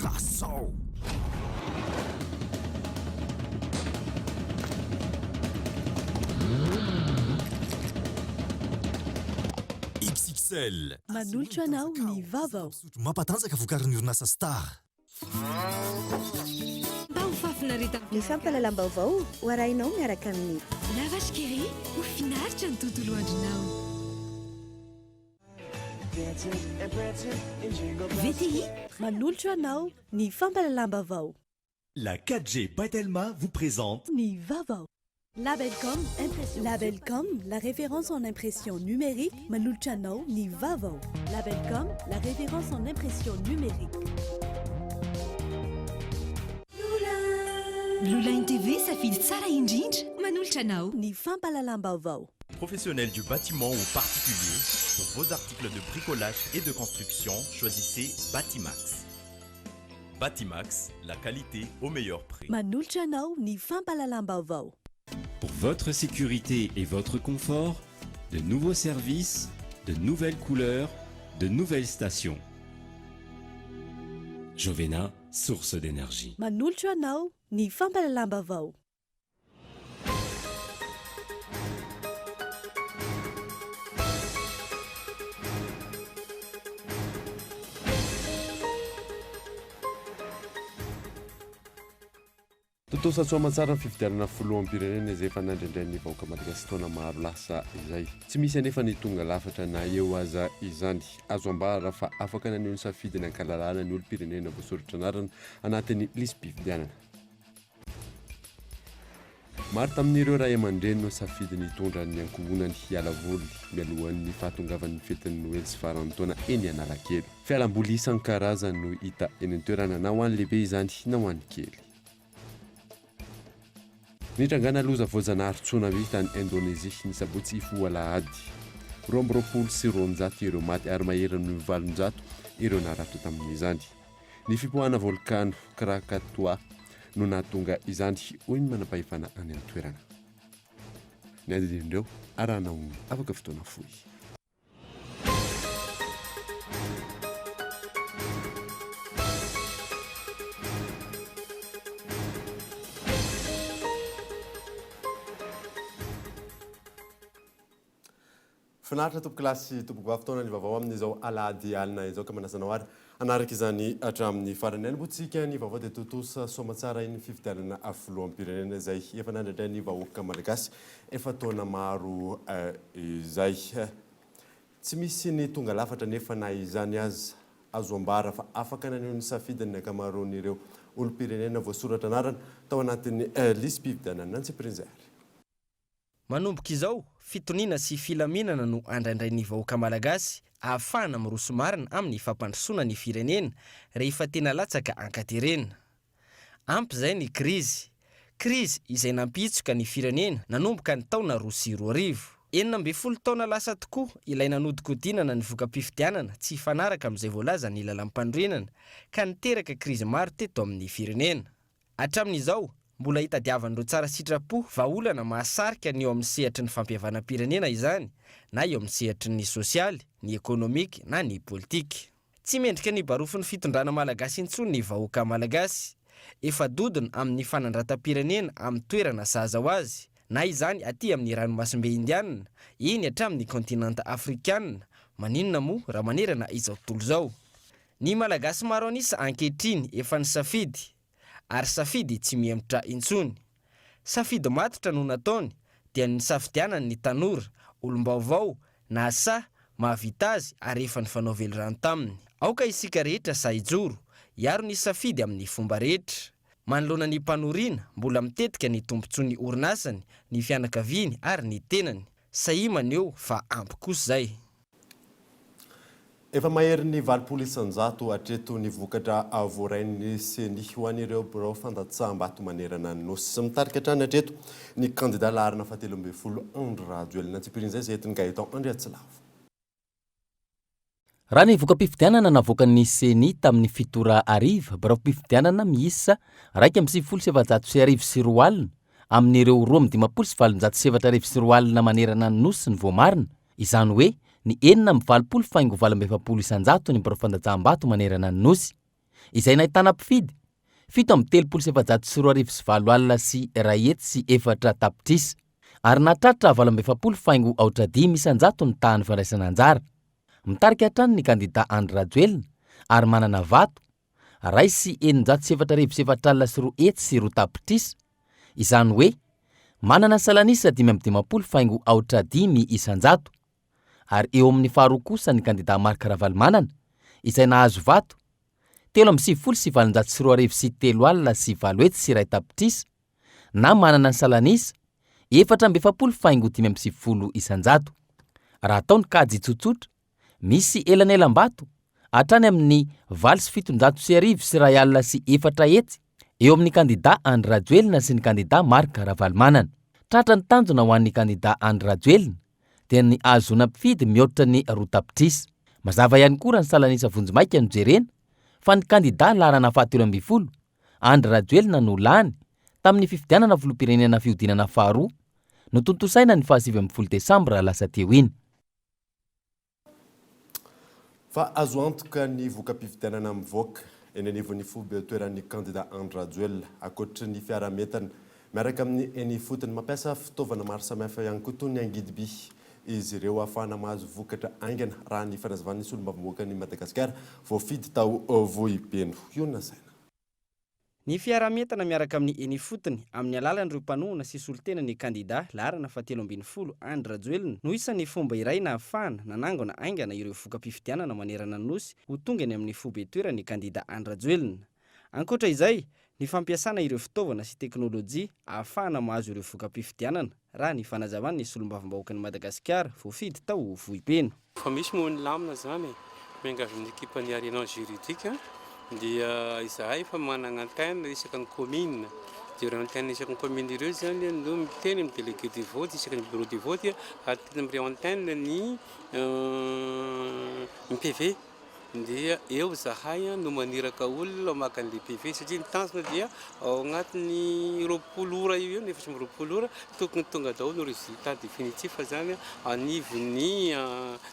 Lazao! XXL. Manolotra anao ny vaovao. Fisotro mampatanjaka vokarin'ny orinasa Star. Mba ho fahafinaretan'ny Ny fampahalalam-baovao ho arahinao miaraka amin'ny. La Vache qui rit, ho finaritra ny tontolo andronao. VTI. Manolotra anao ny fampahalalam-baovao. La 4G by Telma vous présente. Ny vaovao. Labelcom impression. Labelcom, la référence en impression numérique, manolotra anao ny vaovao. Labelcom, la référence en impression numérique. Blue Line TV, safidy tsara indrindra, manolotra anao. Ny fampahalalam-baovao. Professionnels du bâtiment ou particulier, pour vos articles de bricolage et de construction, choisissez Batimax. Batimax, la qualité au meilleur prix. Manolotra anao ny fampahalalam-baovao. Pour votre sécurité et votre confort, de nouveaux services, de nouvelles couleurs, de nouvelles stations. Jovena, source d'énergie. Manolotra anao ny fampahalalam-baovao. Tontosa soa aman-tsara ny fifidianana filoham-pirenena izay efa nandrendrain'ny vahoaka malagasy taona maro lasa izay. Tsy misy anefa ny tonga lafatra na eo aza izany. Azo ambara fa afaka naneho ny safidiny an-kalalahana ny olom-pirenena voasoratra anarana anatin'ny lisi-pifidianana. Maro tamin'ireo ray aman-dreny no safidy ny hitondra ny ankohonany hiala voly mialohan'ny fahatongavan'ny fetin'ny Noely sy faran'ny taona eny Analakely. Fialamboly isan-karazany no hita eny an-toerana na ho an'ny lehibe izany na ho an'ny kely. Nitrangana loza voajanahary tsunami tany Indonezia ny sabotsy hifoha alahady. 222 ireo maty ary maherin'ny 800 ireo naratra tamin'izany. Ny fipoahana volkano Krakatoa no nahatonga izany, hoy ny manampahefana any an-toerana. Ny andinindreo arahana ho afaka fotoana fohy. Finaritra tompokolahy sy tompokovavy taona ny vaovao amin'izao alahady alina izao ka manasa anao ary hanaraka izany hatramin'ny farany. Hanombohantsika ny vaovao dia tontosa soamantsara iny fifidianana filoham-pirenena izay efa nandrandrain'ny vahoaka malagasy efa taona maro izay. Tsy misy ny tonga lafatra nefa na izany aza azo ambara fa afaka naneho ny safidiny ny ankamaroan'ireo olom-pirenena voasoratra anarana tao anatin'ny lisi-pifidianana antsipirianjary. Manomboka izao, fitoniana sy filaminana no andraindrain'ny vahoaka malagasy ahafahana miroso marina amin'ny fampandrosoana ny firenena rehefa tena latsaka ankaterena. Ampy izay ny krizy. Krizy izay nampihitsoka ny firenena nanomboka ny taona 2002. 16 taona lasa tokoa ilay nanodikodinana ny voka-pifidianana tsy hifanaraka amin'izay voalazan'ny lalàmpanorenana ka niteraka krizy maro teto amin'ny firenena. Hatramin'izao, mbola itadiavan'ireo tsara sitrapo vahaolana mahasarika ny eo amin'ny sehatry ny fampihavanam-pirenena izany, na eo amin'ny sehatry ny sosialy, ny ekonomika na ny politika. Tsy mendrika ny barofon'ny fitondrana malagasy intsony ny vahoaka malagasy. Efa dodona amin'ny fanandratam-pirenena amin'ny toerana sahaza ho azy, na izany aty amin'ny ranomasimbe Indiana, eny hatramin'ny kontinanta Afrikana, maninona moa raha manerana izao tontolo izao. Ny Malagasy maro an'isa ankehitriny efa nisafidy, ary safidy tsy mihemotra intsony. Safidy matotra no nataony dia ny nisafidianany ny tanora, olom-baovao, nahasahy, mahavita azy ary efa nifanao velirano taminy. Aoka isika rehetra sahy hijoro, hiaro ny safidy amin'ny fomba rehetra. Manoloana ny mpanorina, mbola mitetika ny tombontsoan'ny orinasany, ny fianakaviany ary ny tenany. Sahia maneho fa ampy kosa izay. Efa maherin'ny 80% hatreto ny vokatra voarain'ny Ceni ho an'ireo birao fandatsaham-bato manerana ny Nosy. Mitarika hatrany hatreto ny kandida laharana fahatelo ambin'ny folo Andry Rajoelina. Antsipirian'izay izay entin'i Gaëtan Andriatsilavo. Raha ny voka-pifidianana navoakan'ny Ceni tamin'ny 7 ora hariva, biraom-pifidianana miisa 1491 amin'ireo 2852 manerana ny Nosy ny voamarina, Izany hoe ny 86 faingo 48 isan-jato ny birao fandatsaham-bato manerana ny Nosy. izay nahitana mpifidy 2037 sy 20 104 tapitrisa, ary nahatratra 48,05% ny tahan'ny fandraisana anjara. Mitarika hatrany ny kandida Andry Rajoelina ary manana vato 2 604 202 tapitrisa, izany hoe manana salanisa 55,05%, ary eo amin'ny faharoa kosa ny kandida Marc Ravalomanana izay nahazo vato 293 sy 801 tapitrisa na manana ny salanisa 44,95%. Raha atao ny kajy tsotsotra, misy elanelam-bato hatrany amin'ny 1008 sy 401 eo amin'ny kandida Andry Rajoelina sy ny kandida Marc Ravalomanana. Tratra ny tanjona ho an'ny kandida Andry Rajoelina dia ny ahazoana mpifidy mihoatra ny 2 tapitrisa. Mazava ihany koa raha ny salanisa vonjimaika no jerena fa ny kandida laharana faha-13, Andry Rajoelina no lany tamin'ny fifidianana filoham-pirenena fihodinana faharoa notontosaina ny faha-19 desambra lasa teo iny. Fa azo antoka ny voka-pifidianana mivoaka eny anivon'ny foibe toeran'ny kandida Andry Rajoelina. Ankoatry ny fiaraha-mientana miaraka amin'ny eny ifotony, mampiasa fitaovana maro samihafa ihany koa toy ny angidim-by izy ireo ahafahana mahazo vokatra haingana, raha ny fanazavan'ny solombavambahoakan'i Madagasikara voafidy tao Vohipeno. Io no nasaina. Ny fiaraha-mientana miaraka amin'ny eny ifotony, amin'ny alalan'ireo mpanohana sy solontena ny kandidà laharana faha-13 Andry Rajoelina no isan'ny fomba iray nahafahana nanangona haingana ireo voka-pifidianana manerana ny Nosy ho tonga eny amin'ny foibe toeran'ny kandidà Andry Rajoelina. Ankoatra izay, ny fampiasana ireo fitaovana sy teknolojia ahafahana mahazo ireo voka-pifidianana, raha ny fanazavan'ny solombavambahoakan'i Madagasikara voafidy tao Vohipeno. Efa misy moa ny lamina izany e! Miangavy amin'ny ekipan'ny Arena Juridique dia izahay efa manana antenne isaky ny commune, dia ireo antenne isaky ny commune ireo izany no miteny amin'ny délégué de vote isaky ny bureau de vote ary miteny amin'ireo antenne ny ny PV dia eo izahay no maniraka olona maka an'ilay PV satria ny tanjona dia ao anatin'ny 20 ora eo eo na 24 ora tokony tonga daholo ny résultat définitif izany anivon'ny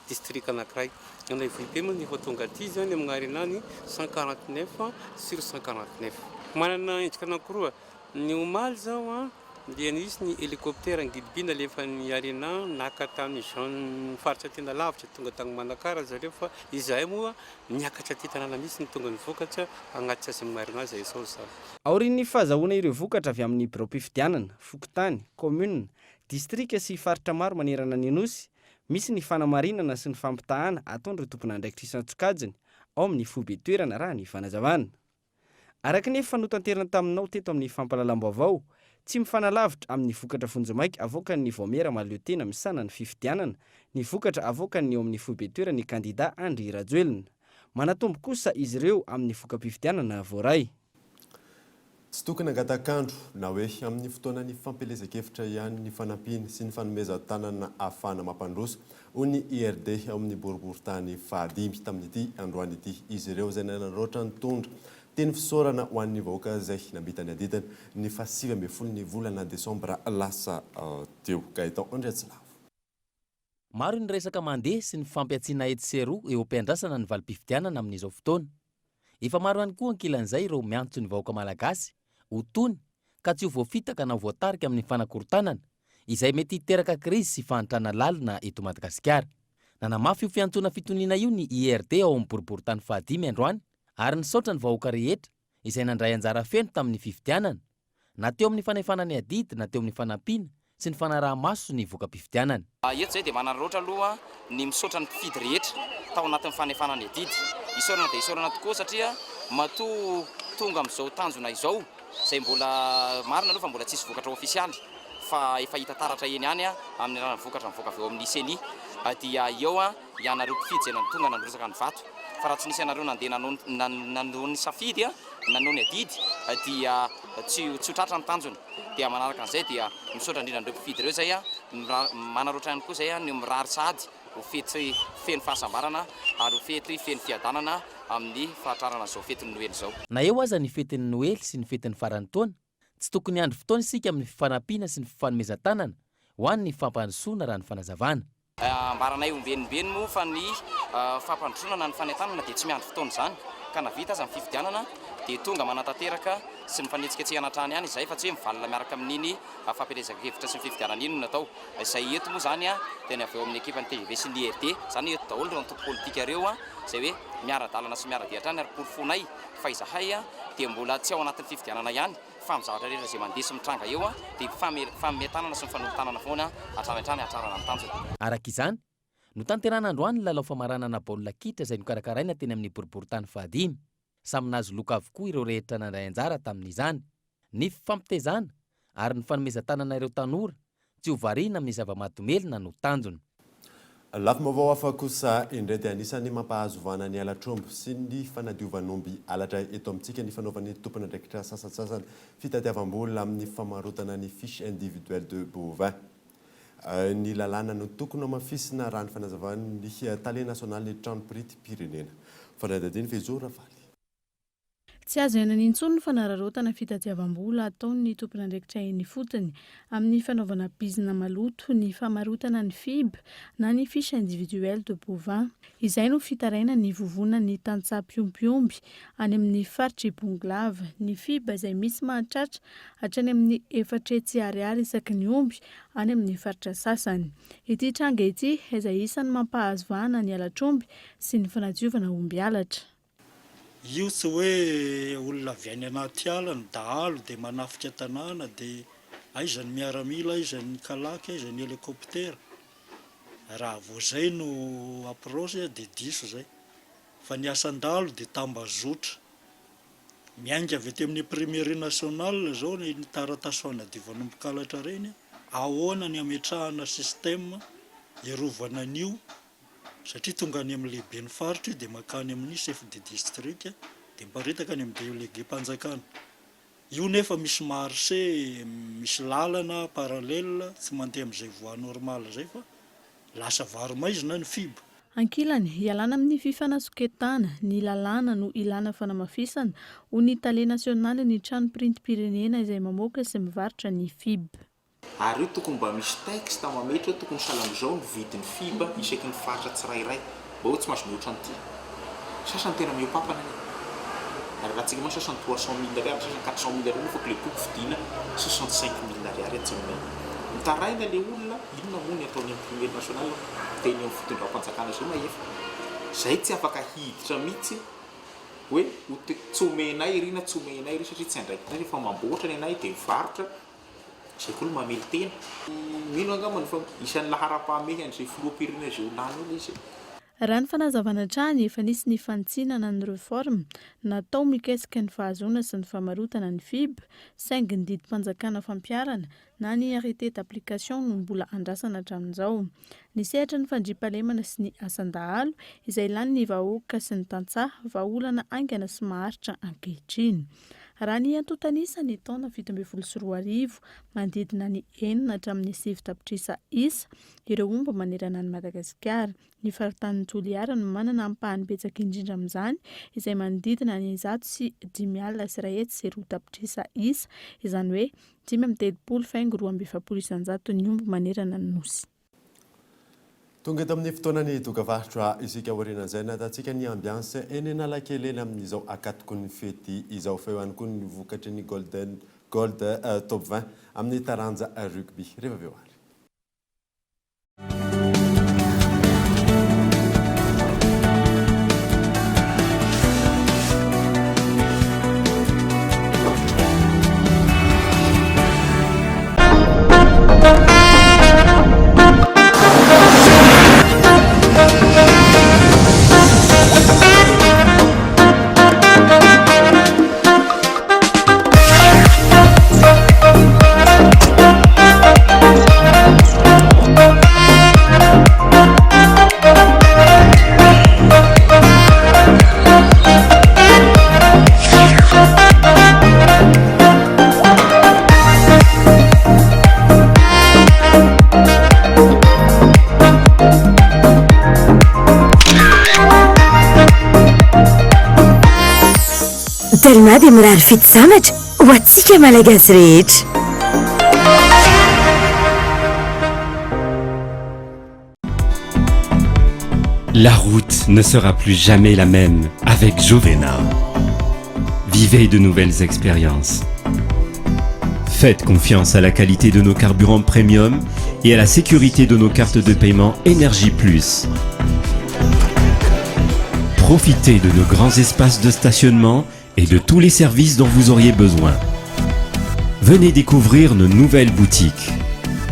district anankiray. Ny anay Vohibe moa efa tonga aty izany amin'ny Arena ny 149 sur 149. Manana endrika anankiroa, ny omaly izao dia nisy ny hélicoptère angidiby nalefan'ny Arena naka tany zone faritra tena lavitra tonga tany Manakara zareo fa izahay moa niakatra aty tanàna mihitsy no tonga ny vokatra hagnatitra azy amin'ny Arena izay izao izany. Aorian'ny fahazahoana ireo vokatra avy amin'ny biraom-pifidianana, fokontany, kaominina, distrika sy faritra maro manerana ny Nosy, misy ny fanamarinana sy ny fampitahana ataon'ireo tompon'andraikitra isan-tsokajiny ao amin'ny foibe toerana raha ny fanazavana. Araka ny efa notanterina taminao teto amin'ny fampahalalam-baovao, tsy mifanalavitra amin'ny vokatra vonjimaika avoakan'ny Vaomiera Mahaleotena misahana ny fifidianana ny vokatra avoakan'ny eo amin'ny foibe toeran'ny kandida Andry Rajoelina. Manatombo kosa izy ireo amin'ny voka-pifidianana voaray. Tsy tokony hangatak'andro na hoe amin'ny fotoanan'ny fampielezan-kevitra ihany ny fanampiana sy ny fanomezan-tanana ahafahana mampandroso, hoy ny IRD ao amin'ny boriborintany fahadimy tamin'ity androany ity. Izy ireo izay nanararaotra nitondra teny fisaorana ho an'ny vahoaka izay nampita ny adidiny ny faha-19 ny volana desambra lasa teo. Gaëtan Andriatsilavo. Maro ny resaka mandeha sy ny fampihantsiana etsy sy eroa eo am-piandrasana ny valim-pifidianana amin'izao fotoana. Efa maro ihany koa ankilan'izay ireo miantso ny vahoaka malagasy ho tony ka tsy ho voafitaka na ho voatarika amin'ny fanakorontanana izay mety hiteraka krizy sy fahantrana lalina eto Madagasikara. Nanamafy io fiantsoana fitoniana io ny IRD ao amin'ny boriborintany fahadimy androany ary nisaotra ny vahoaka rehetra izay nandray anjara feno tamin'ny fifidianana na teo amin'ny fanefana ny adidy na teo amin'ny fanampiana sy ny fanaraha-maso ny voka-pifidianana. Eto izay dia manararaotra aloha ny misaotra ny mpifidy rehetra tao anatin'ny fanefana ny adidy. Isaorana dia isaorana tokoa satria matoa tonga amin'izao tanjona izao, izay mbola marina aloha fa mbola tsisy vokatra ofisialy fa efa hita taratra eny ihany amin'ny alalan'ny vokatra mivoaka avy eo amin'ny ceni dia eo ianareo mpifidy izay tonga nandrotsaka ny vato fa raha tsy nisy anareo nandeha nanao ny safidy, nanao ny adidy dia tsy ho tratra ny tanjona. Dia manaraka an'izay dia misaotra indrindra an'ireo mpifidy ireo izay, manaraotra ihany koa izay ny mirary sahady ho fety feno fahasambarana ary ho fety feno fiadanana amin'ny fahatrarana an'izao fetin'ny Noely izao. Na eo aza ny fetin'ny Noely sy ny fetin'ny faran'ny taona, tsy tokony hiandry fotoana isika amin'ny fifanampiana sy ny fifanomezan-tanana ho an'ny fampandrosoana raha ny fanazavana. Ambaranay ombenimbeny moa fa ny fampandrosoana na ny fanentanana dia tsy miandry fotoana izany. Ka na vita aza ny fifidianana dia tonga manatanteraka sy ny fanetsiketsehana hatrany ihany izay fa tsy hoe mivalona miaraka amin'iny fampielezan-kevitra sy ny fifidianana iny no natao. Izay eto moa izany dia ny avy ao amin'ny ekipan'ny tgv sy ny IRD, izany hoe eto daholo ireo antoko politika ireo izay hoe miara-dalana sy miara-dia hatrany ary porofoinay fa izahay dia mbola tsy ao anatin'ny fifidianana ihany fa amin'ny zavatra rehetra izay mandeha sy mitranga eo dia mifamehy tanana sy mifanolo-tanana foana hatrany hatrany hahatrarana ny tanjona. Araka izany, notanterahina androany ny lalao famaranana baolina kitra izay nokarakaraina teny amin'ny boriborintany fahadimy. Samy nahazo loka avokoa ireo rehetra nandray anjara tamin'izany. Ny fifampitezana ary ny fanomezan-tanana ireo tanora tsy ho variana amin'ny zava-mahadomelina no tanjona. Lafim-baovao hafa kosa indray dia anisan'ny mampahazo vahana ny halatr'omby sy ny fanadiovan'omby halatra eto amintsika ny fanaovan'ny tompon'andraikitra sasantsasany fitadiavam-bola amin'ny famarotana ny fiche individuelle de bovin. Ny lalàna no tokony hamafisina raha ny fanazavan'ny tale nasionalin'ny trano printim-pirenena. Fanadihadian'i Fejo Ravaly. Tsy azo iainana intsony ny fanararaotana fitadiavam-bola ataon'ny tompon'andraikitra eny ifotony amin'ny fanaovana bizina maloto ny famarotana ny FIB na ny Fiche Individuelle de Bovin. Izay no fitarainan'ny vovonan'ny tantsaha mpiompy omby any amin'ny faritr'i Bongolava. Ny FIB izay misy mahatratra hatrany amin'ny 400 ariary isaky ny omby any amin'ny faritra sasany. Ity tranga ity izay isan'ny mampahazo vahana ny halatr'omby sy ny fanadiovana omby halatra. Io tsy hoe olona avy any anaty ala ny dahalo dia manafika tanàna dia aiza ny miaramila aiza ny kalaky aiza ny helicoptera. Raha vao zay no approche dia diso zay. Fa ny asan-dahalo dia tambazotra. Miainga avy aty amin'ny imprimerie nationale zao ny taratasy fanadiovan'ombikalatra ireny, ahoana ny hametrahana système hiarovana an'io Satria tonga any amin'ny lehiben'ny faritra io dia mankany amin'ny chef de district dia miparitaka any amin'ny délégué-mpanjakana. Io nefa misy marché, misy lalana parallèle tsy mandeha amin'izay voie normale izay fa lasa varo-maizina ny FIB. Ankilany, ialana amin'ny fifanasoketana, ny lalàna no ilana fanamafisana, hoy ny tale nasionalin'ny trano printim-pirenena izay mamoaka sy mivarotra ny FIB. Ary io tokony mba misy texte mametra hoe tokony sahala amin'izao ny vidin'ny fib isaky ny faritra tsirairay mba hoe tsy mahazo mihoatra an'ity. Sasany tena mihoa-papana anie. Ary raha tsika mantsy sasany 300 mille ariary, sasany 400 mille ariary nefa le boky vidiana 65 mille ariary atsy aminay. Mitaraina le olona, inona moa ny ataon'ny imprimerie nationale teny amin'ny fitondram-panjakana izay mahefa. Zay tsy afaka hiditra mihitsy hoe ho tsy omenay iry na tsy omenay iry satria tsy andraikitray fa mamboatra ny anay dia mivarotra Izay koa no mamely tena. Mino angambany fa isan'ny laharam-pahamehana izay filoham-pirenena izay ho lany eo ilay izy e. Raha ny fanazavana hatrany, efa nisy ny fanitsiana na ny reforme natao mikasika ny fahazoana sy ny famarotana ny FIB, saingy ny didim-panjakana fampiharana na ny arrêté d'application no mbola andrasana hatramin'izao. Ny sehatry ny fandriampahalemana sy ny asan-dahalo, izay lanin'ny vahoaka sy ny tantsaha, vahaolana haingana sy maharitra ankehitriny. Raha ny antontan'isa ny taona 2017, manodidina ny enina hatramin'ny sivy tapitrisa isa ireo omby manerana an'i Madagasikara. Ny faritanin'i Toliara no manana ampahany betsaka indrindra amin'izany, izay manodidina ny 105 102 tapitrisa isa, izany hoe 35 faingo 42 isan-jaton'ny omby manerana ny Nosy. Tonga eto amin'ny fotoanan'ny dokavarotra isika aorianan'izay nahitantsika ny ambiance eny Analakely eny amin'izao akatoky ny fety izao fa eo ihany koa ny vokatry ny Golden Gold Top 20 amin'ny taranja rugby rehefa avy eo ary. Telma dia mirary fety sambatra ho antsika Malagasy rehetra. La route ne sera plus jamais la même avec Jovena. Vivez de nouvelles expériences. Faites confiance à la qualité de nos carburants premium et à la sécurité de nos cartes de paiement Énergie Plus. Profitez de nos grands espaces de stationnement et de tous les services dont vous auriez besoin. Venez découvrir nos nouvelles boutiques.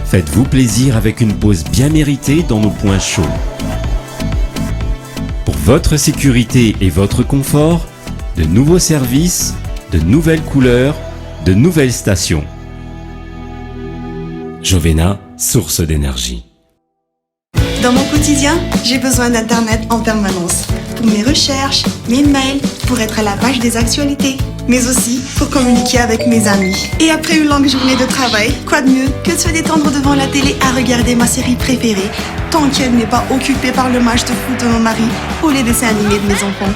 Faites-vous plaisir avec une pause bien méritée dans nos points chauds. Pour votre sécurité et votre confort, de nouveaux services, de nouvelles couleurs, de nouvelles stations. Jovena, source d'énergie. Dans mon quotidien, j'ai besoin d'Internet en permanence. Pour mes recherches, mes mails, pour être à la page des actualités, mais aussi pour communiquer avec mes amis. Et après une longue journée de travail, quoi de mieux que de se détendre devant la télé à regarder ma série préférée, tant qu'elle n'est pas occupée par le match de foot de mon mari ou les dessins animés de mes enfants.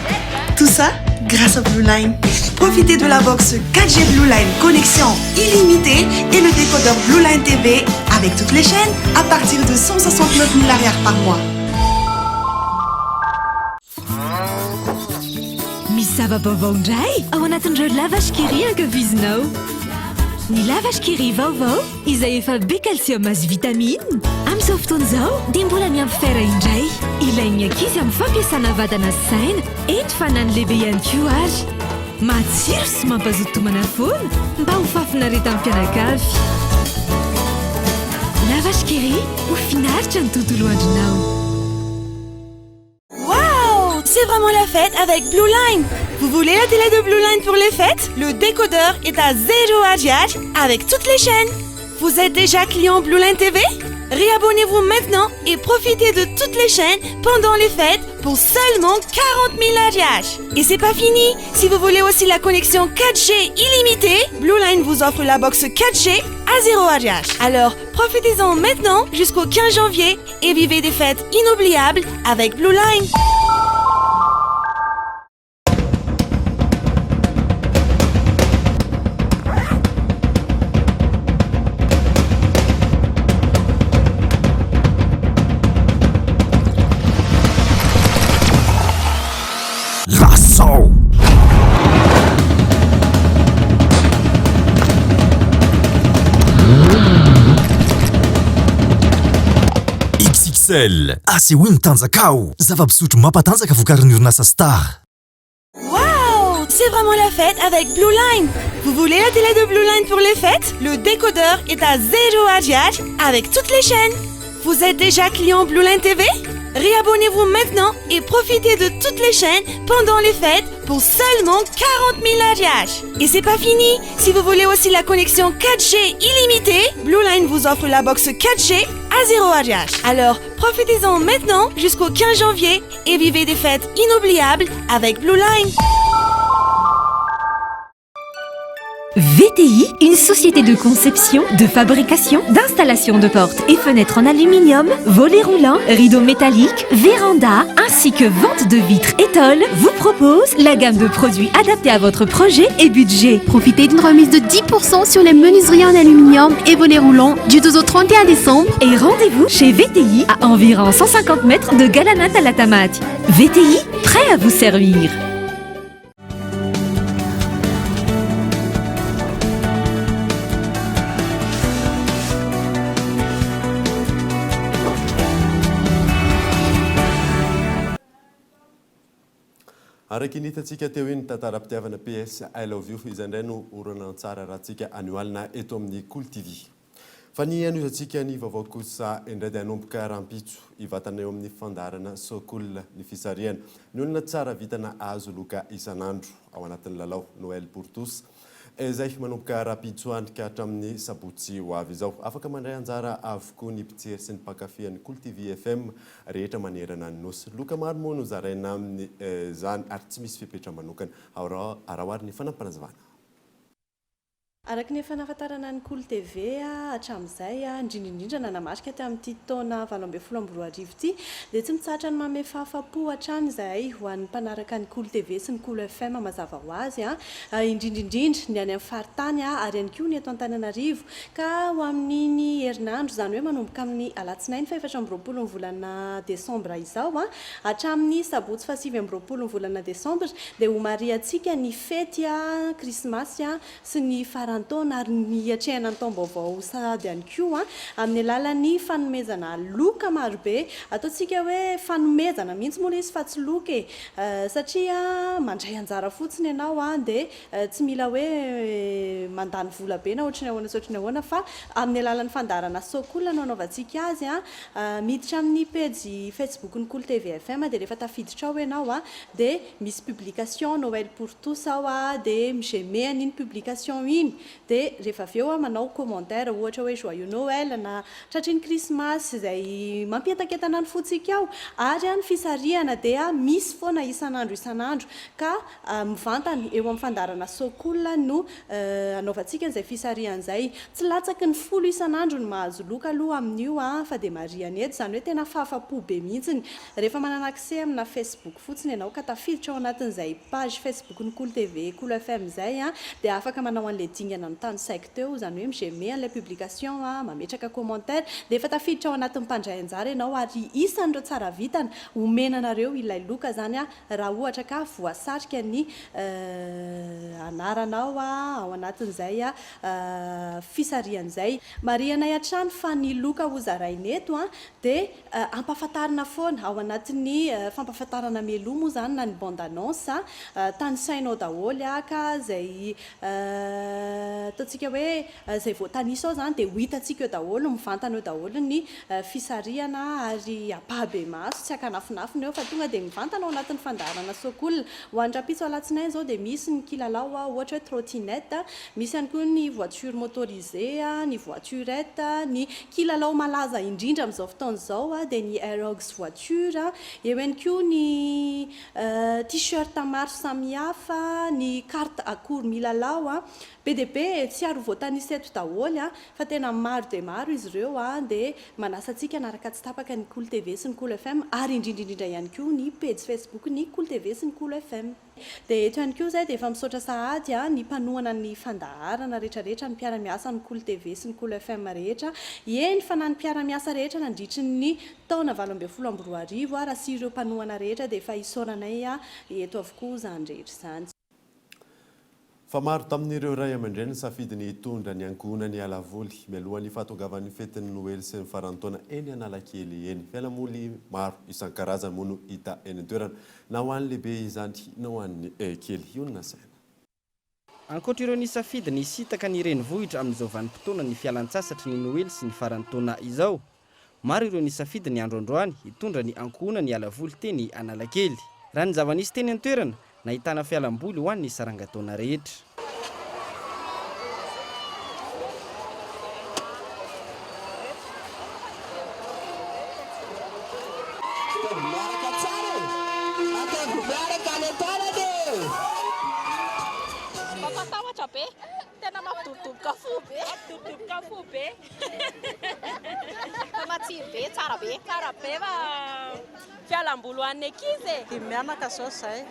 Tout ça grâce à Blue Line. Profitez de la box 4G Blue Line connexion illimitée et le décodeur Blue Line TV avec toutes les chaînes à partir de 169 000 arrières par mois. Misy zava-baovao indray ao anatin'ireo Lavash Kiri ankafizinao. Ny Lavash Kiri vaovao izay efa be calcium sy vitamine. Amin'izao fotoana izao dia mbola miampy fer indray. Ilain'ny ankizy amin'ny fampiasana vatana sy saina, eny fa na ny lehibe ihany koa ary. Matsiro sy mampazoto tomana foana mba ho fahafinaretan'ny mpianakavy. Lavash Kiri, ho finaritra ny tontolo andronao. Waouh C'est vraiment la fête avec Blue Line Vous voulez la télé de Blue Line pour les fêtes Le décodeur est à 0 ariary avec toutes les chaînes Vous êtes déjà client Blue Line TV Réabonnez-vous maintenant et profitez de toutes les chaînes pendant les fêtes pour seulement 40 000 ariary. Et c'est pas fini Si vous voulez aussi la connexion 4G illimitée, Blue Line vous offre la box 4G à 0 ariary. Alors, profitez-en maintenant jusqu'au 15 janvier et vivez des fêtes inoubliables avec Blue Line. Lazao! XXL, asehoy ny tanjakao! Zava-pisotro mampatanjaka vokarin'ny orinasa Star. Waouh C'est vraiment la fête avec Blue Line Vous voulez la télé de Blue Line pour les fêtes Le décodeur est à 0 ariary avec toutes les chaînes Vous êtes déjà client Blue Line TV Réabonnez-vous maintenant et profitez de toutes les chaînes pendant les fêtes pour seulement 40 000 ariary. Et c'est pas fini Si vous voulez aussi la connexion 4G illimitée, Blue Line vous offre la box 4G à 0 ariary. Alors, profitez-en maintenant jusqu'au 15 janvier et vivez des fêtes inoubliables avec Blue Line. VTI, une société de conception, de fabrication, d'installation de portes et fenêtres en aluminium, volets roulants, rideaux métalliques, véranda, ainsi que vente de vitres et tôles, vous propose la gamme de produits adaptés à votre projet et budget. Profitez d'une remise de 10% sur les menuiseries en aluminium et volets roulants du 12 au 31 décembre. Et rendez-vous chez VTI à environ 150 mètres de Galana Talatamaty. VTI, prêt à vous servir. Araka ny hitantsika teo iny tantaram-pitiavana PS I love you izay indray no horonantsary arahantsika anio alina eto amin'ny Kolo TV. Fa ny hanohizantsika ny vaovao kosa indray dia hanomboka rahampitso hivatana eo amin'ny fandaharana So Cool ny fisarihana ny olona tsara vintana ahazo loka isan'andro ao anatin'ny lalao Noël pour tous izay manomboka rahampitso any ka hatramin'ny sabotsy ho avy izao. Afaka mandray anjara avokoa ny mpijery sy ny mpankafy an'ny Kolo TV FM rehetra manerana ny Nosy. Loka maro moa no zaraina amin'izany ary tsy misy fepetra manokana. Araho ary ny fanampinazavana. Araka ny efa nahafantarana ny Kolo TV hatramin'izay, indrindra indrindra nanamarika tamin'ity taona 2018 ity, dia tsy mitsahatra ny manome fahafapo hatrany izahay ho an'ny mpanaraka ny Kolo TV sy ny Kolo FM mazava ho azy, indrindra indrindra ny any amin'ny faritany ary ihany koa ny eto Antananarivo, ka ho amin'iny herinandro, izany hoe manomboka amin'ny alatsinainy faha 24 ny volana desambra izao hatramin'ny sabotsy faha 29 ny volana desambra dia homarihantsika ny fety krismasy sy ny faran'ny taona ary ny hiatrehana ny taom-baovao sahady ihany koa amin'ny alalan'ny fanomezana loka marobe. Ataontsika hoe fanomezana mihitsy moa ilay izy fa tsy loka e! Satria mandray anjara fotsiny ianao dia tsy mila hoe mandany vola be na ohatry ny ahoana sy ohatry ny ahoana fa amin'ny alalan'ny fandaharana Sokola no anaovantsika azy. Miditra amin'ny pejy Facebook-n'ny Kolo TV FM dia rehefa tafiditra ao ianao dia misy publication Noël pour tous ao a, dia mi-j'aime an'iny publication iny, dia rehefa avy eo aho manao commentaire ohatra hoe joyeux Noël na tratry ny krismasy izay mampientakentana ny fontsika ao, ary ny fisarihana dia misy foana isan'andro isan'andro ka mivantana eo amin'ny fandaharana So cool no anaovantsika an'izay fisarihana izay. Tsy latsaky ny folo isan'andro no mahazo loka aloha amin'io fa dia marihana eto, izany hoe tena fahafapo be mihitsiny rehefa manana accès amina Facebook fotsiny ianao ka tafiditra ao anatin'izay page Facebook-n'ny Kolo TV, Kolo FM izay dia afaka manao an'ilay dingana notanisaiko teo, izany hoe mi-j'aime an'ilay publication, mametraka commentaire, dia efa tafiditra ao anatin'ny mpandray anjara ianao ary isan'ireo tsara vintana omena anareo ilay loka izany raha ohatra ka voasarika ny anaranao ao anatin'izay fisarihana izay. Marihanay hatrany fa ny loka hozaraina eto dia Ampahafantarina foana, ao anatin'ny fampahafantarana mialoha moa izany na ny bande annonce, tanisaina ao daholo ka izay ataontsika hoe izay voatanisa ao izany dia ho hitantsika eo daholo, mivantana eo daholo ny fisarihana ary ampahabemaso, tsy ankanafinafina eo fa tonga dia mivantana ao anatin'ny fandaharana Sokola. Ho an'ny rahampitso alatsinainy izao dia misy ny kilalao ohatra hoe trottinette, misy ihany koa ny voiture motorisée, ny voiturette, ny Kilalao malaza indrindra amin'izao fotoana izao dia ny Aerox voiture, eo ihany koa ny T-shirt maro samihafa, ny carte akory milalao, be dia be e, tsy ary ho voatanisa eto daholo fa tena maro dia maro izy ireo dia manasa antsika hanaraka tsy tapaka ny Kolo TV sy ny Kolo FM ary indrindra indrindra ihany koa ny pejy Facebook ny Kolo TV sy ny Kolo FM. Dia eto ihany koa izay dia efa misaotra sahady ny mpanohana ny fandaharana rehetra rehetra, ny mpiara-miasa amin'ny Kolo TV sy ny Kolo FM rehetra, eny fa na ny mpiara-miasa rehetra nandritry ny taona 2018 ara sy ireo mpanohana rehetra dia efa isaoranay eto avokoa izany rehetra izany. Fa maro tamin'ireo ray aman-dreny nisafidy ny hitondra ny ankohonany hiala voly mialohan'ny fahatongavan'ny fetin'ny Noely sy ny faran'ny taona eny Analakely eny. Fialamboly maro isan-karazany moa no hita eny an-toerana, na ho an'ny lehibe izany na ho an'ny kely. Io no nasaina. Ankoatra ireo nisafidy ny hisintaka ny renivohitra amin'izao vanim-potoanan'ny fialantsasatry ny Noely sy ny faran'ny taona izao, maro ireo nisafidy ny andro androany hitondra ny ankohonany hiala voly teny Analakely. Raha ny zava-nisy teny an-toerana, Nahitana fialamboly ho an'ny sarangataona rehetra. Ataovy miaraka tsara e! Ataovy miaraka any an-tanana e! Mampatahotra be, tena mampidobodoboka fo be. Mampidobodoboka fo be. Fa matsiro be, tsara be. Tsara be fa Fialamboly ho an'ny ankizy e! Dimy mianaka zao zay.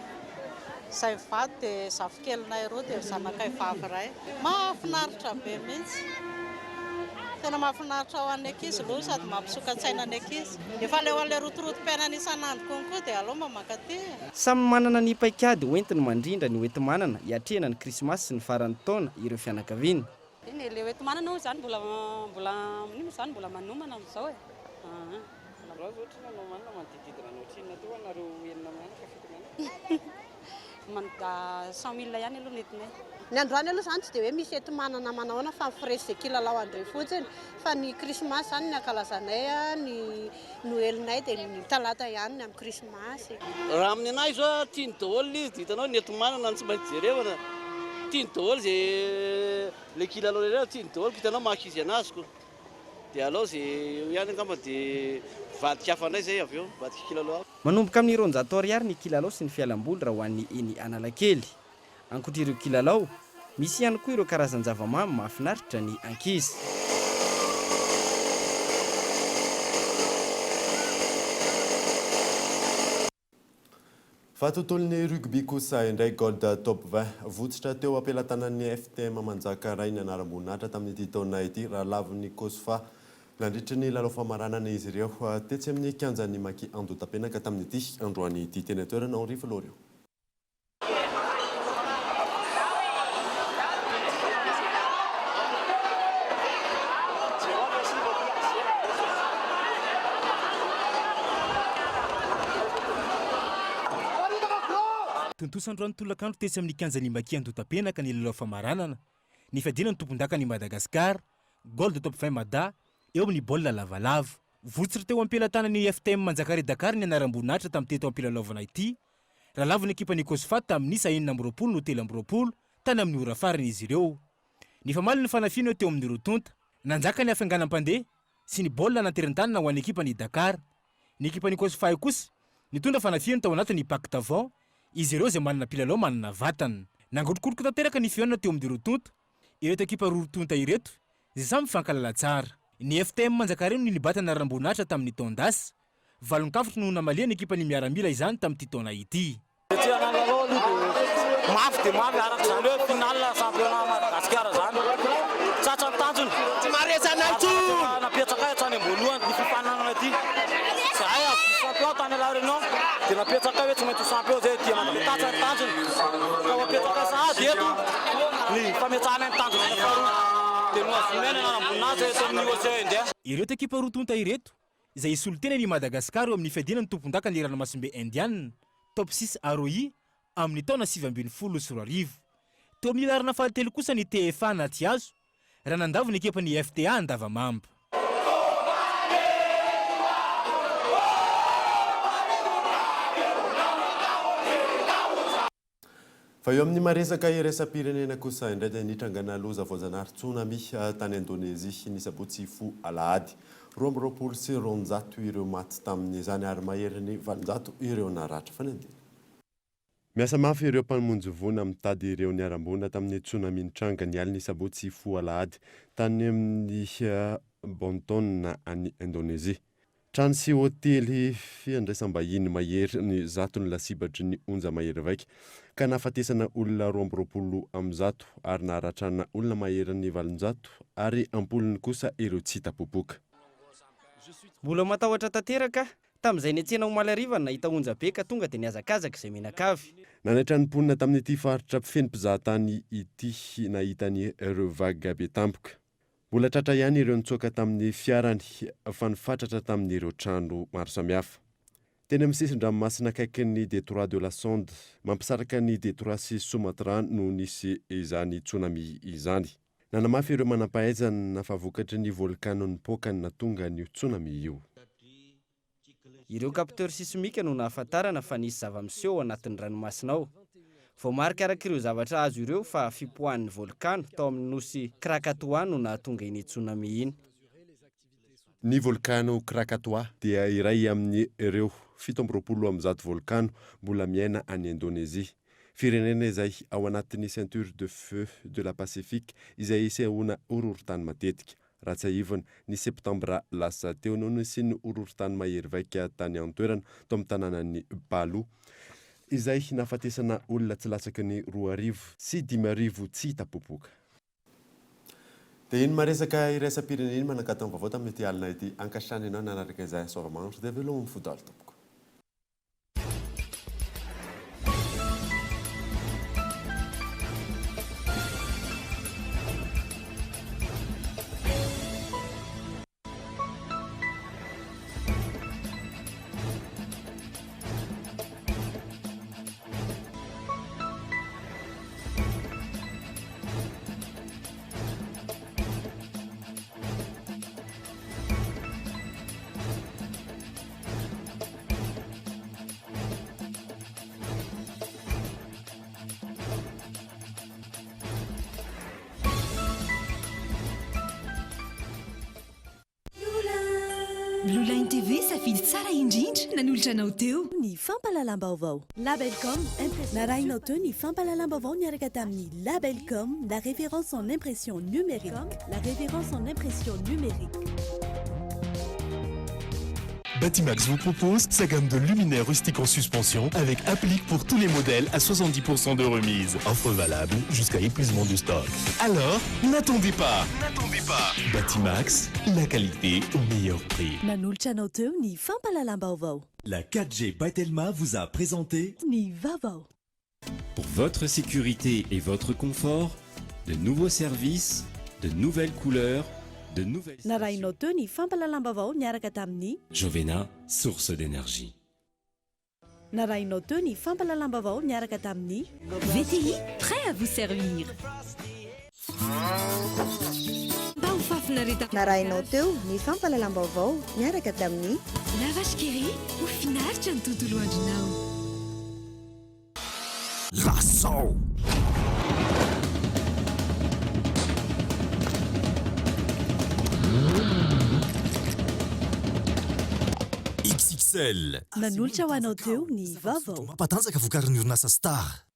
Zay mivady dia zafikelinay roa dia zanakay vavy iray. Mahafinaritra be mihitsy. Tena mahafinaritra ho an'ny ankizy aloha sady mampisoka-tsaina ny ankizy. Efa leo an'ilay rotorotom-piainana isan'andro konko dia aleo mba mankaty e. Samy manana ny paikady hoentiny mandrindra ny hoenti-manana hiatrehana ny krismasy sy ny faran'ny taona ireo fianakaviana. Eny e, le hoenti-manana moa izany mbola mbola amin'io moa izany mbola manomana amin'izao e. Aa. Raha zao ohatrinona no homanina manodidididina ny ohatrinona teo anareo enina mianaka fito mianaka? Manodidina 100 mille ihany aloha ny entinay. Ny androany aloha izany tsy dia hoe misy enti-manana manao ahoana fa mi-fresh izay kilalao andre fotsiny fa ny krismasy izany ny ankalazanay ny noelinay dia ny talata ihany ny amin'ny krismasy. Raha amin'ny anahy izao tiany daholo ilay izy dia hitanao ny enti-manana no tsy maintsy jerevana, tiany daholo izay ilay kilalao ireny tiany daholo ka hitanao maha ankizy anazy ko. Dia alao ze eo ihany angamba dia mivadika hafa indray zay avy eo, mivadika kilalao hafa. Manomboka amin'ny 200 ariary ny kilalao sy ny fialamboly raha ho an'ny eny Analakely. Ankoatra ireo kilalao, Misy ihany koa ireo karazan-javamamy mahafinaritra ny ankizy. Fa tontolon'ny rugby kosa indray Gold Top 20. Votsotra teo am-pelatanan'ny FTM Manjakaray ny anaram-boninahitra tamin'ity taona ity raha lavon'ny Cosfa nandritry ny lalao famaranana izy ireo tetsy amin'ny kianjan'ny Maki Andohatapenaka tamin'ity androany ity. Teny an-toerana Henri Floriot. Tontosa androany tolakandro tetsy amin'ny kianjan'i Maki Andohatapenaka ny lalao famaranana ny fiadiana ny tompondakan'i Madagasikara, Gold Top 20 Mada, eo amin'ny baolina lavalava. Votsotra teo am-pelatanan'ny FTM Manjakare Dakar ny anaram-boninahitra tamin'ity taom-pilalaovana ity, raha lavon'ny ekipan'ny Cosfa tamin'ny isa 26 no 23 tany amin'ny ora farany izy ireo. Nifamaly ny fanafiana teo amin'ny roa tonta. Nanjaka ny hafainganam-pandeha sy ny baolina nanterin-tanana ho an'ny ekipan'i Dakar. Ny ekipan'i Cosfae kosa nitondra fanafihana tao anatin'ny pack d'avant, izy ireo izay manana mpilalao manana vatana. Nangotrokotroka tanteraka ny fihaonana teo amin'ny roa tonta. Ireto ekipa roa tonta ireto izay samy mifankahalala tsara. Ny FTM Manjakareno no nibata anaram-boninahitra tamin'ny taon-dasa. Valin-kafotry no namalian'ny ekipan'ny miaramila izany tamin'ity taona ity. Ety Analalao aloha dia mafy dia mafy araka izany hoe finale championnat Madagasikara izany. Tratra ny tanjona. Tsy maharesy anay intsony. Napetraka hatrany am-boalohany ny fifaninanana ity. Izahay avy vice champion tany La Réunion dia napetraka hoe tsy maintsy ho champion izay aty Madagasikara. Tratra ny tanjona. Ka ho apetraka sahady eto ny fametrahana ny tanjona any faharoa. Dia nohazoninay ny anaram-boninahitra eto amin'ny Océan Indien. Ireto ekipa roa tonta ireto izay hisolo tena an' i Madagasikara eo amin' ny fiadiana ny tompondakan' ny ranomasimbe Indiana, Top six ROI, amin' ny taona 2019. Teo amin' ny laharana fahatelo kosa ny TFA Anatihazo, raha nandavo ny ekipan' ny FTA Andavamamba. Fa eo amin'ny maresaka iraisam-pirenena kosa indray dia nitrangana loza voajanahary tsunami tany Indonezia ny sabotsy hifoha alahady. 222 ireo maty tamin'izany ary maherin'ny 800 ireo naratra. Fanadihadiana. Miasa mafy ireo mpamonjy voina mitady ireo niharam-boina tamin'ny tsunami nitranga ny alin'ny sabotsy hifoha alahady tany amin'ny Banten any Indonezia. Trano sy hotely fiandraisam-bahiny mahery ny zato no lasibatry ny onja mahery vaika ka nahafatesana olona 122 ary naharatrana olona maherin'ny 800 ary am-polony kosa ireo tsy hita popoka. Mbola matahotra tanteraka aho. Tamin'izay niantsena omaly hariva no nahita onja be ka tonga dia nihazakazaka izay mianakavy. Nanaitra ny mponina tamin'ity faritra feno mpizahatany ity nahita an'ireo vague be tampoka. Mbola tratra ihany ireo nitsoaka tamin'ny fiarany fa nifatratra tamin'ireo trano maro samihafa. Teny amin'ny sisin-dranomasina akaikin'ny Détroit de la Sonde, mampisaraka ny Détroit sy Sumatra no nisy izany tsunami izany. Nanamafy ireo manampahaizana fa vokatry ny volkano nipoaka no nahatonga an'io tsunami io. Ireo capteurs sismiques no nahafantarana fa nisy zava-miseho ao anatin'ny ranomasina ao. Voamarika araka ireo zavatra azo ireo fa fipoahan'ny volkano tao amin'ny nosy Krakatoa no nahatonga iny tsunami iny. Ny volkano Krakatoa dia iray amin'ireo 127 volkano mbola miaina any Indonezia, firenena izay ao anatin'ny ceinture de feu de la Pacifique izay isehoana horohorontany matetika. Raha tsiahivina, ny septambra lasa teo no nisian'ny horohorontany mahery vaika tany an-toerana tao amin'ny tanànan'i Palu, izay nahafatesana olona tsy latsaky ny 5500 tsy hita popoka. Dia iny maresaka iraisam-pirenena iny manakatona ny vaovao tamin'ity alina ity. Ankasitrahana ianao nanaraka izay. Soava-mahantra dia veloma mifodaly tompoko. Blue Line TV, safidy tsara indrindra nanolotra anao teo. Ny fampahalalam-baovao. Labelcom, impression. Narahinao teo ny fampahalalam-baovao niaraka tamin'ny Labelcom, la référence en impression numérique. La référence en impression numérique. Batimax vous propose sa gamme de luminaires rustiques en suspension avec applique pour tous les modèles à 70% de remise. Offre valable jusqu'à épuisement du stock. Alors, n'attendez pas. N'attendez pas. Batimax, la qualité au meilleur prix. Nanolotra anao teo ny fampahalalam-baovao. La 4G by Telma vous a présenté Ny vaovao. Pour votre sécurité et votre confort, de nouveaux services, de nouvelles couleurs, de nouvelles... Narahinao teo ny fampahalalam-baovao niaraka tamin'ny Jovena, source d'énergie. Narahinao teo ny fampahalalam-baovao niaraka tamin'ny VTI, prêt à vous servir. Mba ho fahafinareta. Narahinao teo ny fampahalalam-baovao niaraka tamin'ny La Vache qui rit, ho finaritra ny tontolo andronao. Lazao! XXL. Nanolotra ho anao teo ny vaovao. Mampatanjaka vokarin'ny orinasa Star.